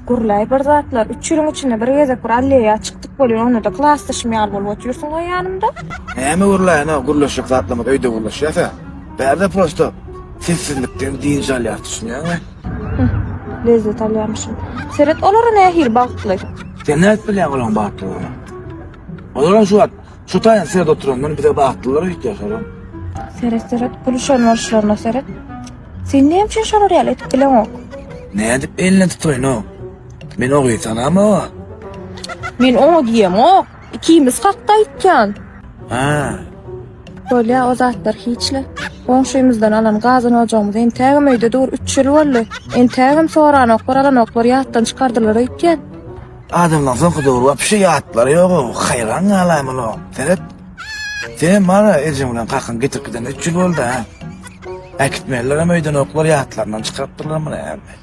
Gürläý bir zatlar. Üç ýylyň içinde bir gezek bir alleýa çykdyk welin, onda-da klasdaşym ýaly bolup otyrsyň-a ýanymda. Näme gürläýin-ow, gürleşjek zatlarymyz öýde gürleşýäs-ä. Bärde prosto sessizlikden dynç alýas, düşünýäňmi? Heh, lezzet alýarmyşyn. Seret olara nähili bagtly. Sen nädip bilýäň olaryň bagtlydygyny? Olaram şu wagt şu taýyn seret oturandan bize bagtlylar öýtýär şolam. Seret, seret, gülüşen boluşlaryna seret. Sen näme üçin şolar ýaly edip bileňok? Nädip eline tutaýyn-ow? Men o gyzy tanamok-a. Men oňa diýemok. Ikimiz hakda aýtýan. Hä. Bolýa o zatlar hiç-le. Goňşymyzdan alan gazan ojagymyz entägem öýde dur, üç ýyl boldy. Entägem soranoklar, alanoklar, ýatdan çykardylar öýtýän. Adamlaň soňky döwür wapşe ýatlary ýog-ow, haýran galaýmaly-ow. Seret. Senem bar-a ejeň bilen kakaň getirip gidende üç ýyl boldy-a. Äkitmelilerem öýdenoklar, ýatlaryndan çykarypdyrlarmy näme?